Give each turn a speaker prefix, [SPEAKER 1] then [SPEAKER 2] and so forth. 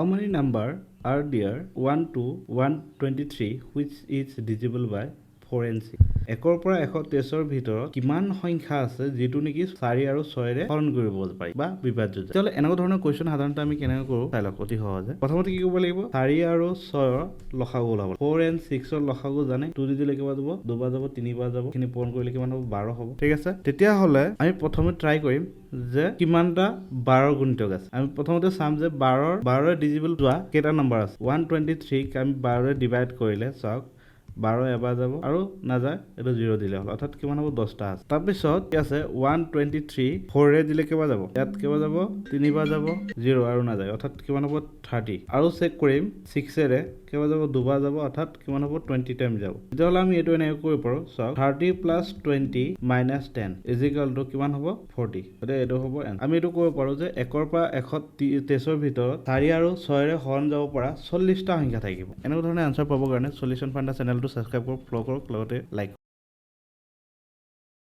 [SPEAKER 1] How many number are there 1 to 123 which is divisible by 4 and 6? 1ৰ পৰা 123ৰ ভিতৰত কিমান সংখ্যা আছে যিটো নেকি চাৰি আৰু ছয়েৰে হৰণ কৰিব পাৰি বা বিভাজ্য যায়? তেতিয়াহ'লে এনেকুৱা ধৰণৰ কুৱেশ্যন সাধাৰণতে আমি কেনেকৈ কৰোঁ চাই লওক। অতি সহজে। প্ৰথমতে কি কৰিব লাগিব? চাৰি আৰু ছয়ৰ লসাগু ওলাব। ফ'ৰ এণ্ড ছিক্সৰ লসাগু জানে। টু দি দিলে কিমান যাব? দুবাৰ যাব, তিনিবাৰ যাব। এইখিনি পূৰণ কৰিলে কিমান হ'ব? 12 হ'ব। ঠিক আছে। তেতিয়াহ'লে আমি প্ৰথমে ট্ৰাই কৰিম যে কিমানটা 12ৰ গুণিতক আছে। আমি প্ৰথমতে চাম যে 12ৰে ডিভিজিবল যোৱা কেইটা নম্বৰ আছে। 123ক আমি 12ৰে ডিভাইড কৰিলে, চাওক, 12 এবাৰ যাব আৰু নাযায়, এইটো জিৰ' দিলে হ'ল। অৰ্থাৎ কিমান হ'ব? 10টা আছে। তাৰপিছত কি আছে? 123 ফ'ৰেৰে দিলে কেইবাৰ যাব? ইয়াত কেইবাৰ যাব? তিনিবাৰ যাব, জিৰ' আৰু নাযায়। অৰ্থাৎ কিমান হ'ব? 30। আৰু চেক কৰিম ছিক্সেৰে কেইবাৰ যাব? দুবাৰ যাব। অৰ্থাৎ কিমান হ'ব? 20 টাইম যাব। তেতিয়াহ'লে আমি এইটো এনেকৈ কৰিব পাৰোঁ। চাওক, 30 plus 20 minus 10 is equal to কিমান হ'ব? 40। গতিকে এইটো হ'ব এন। আমি এইটো কৰিব পাৰোঁ যে 1ৰ পৰা 123ৰ ভিতৰত চাৰি আৰু ছয়েৰে হৰণ যাব পৰা 40টা সংখ্যা থাকিব। এনেকুৱা ধৰণে এনচাৰ পাবৰ কাৰণে চলিউশ্যন ফাণ্ডা চেনেলটো ছাবস্ক্ৰাইব কৰক, ফ'ল' কৰক, লগতে লাইক কৰক।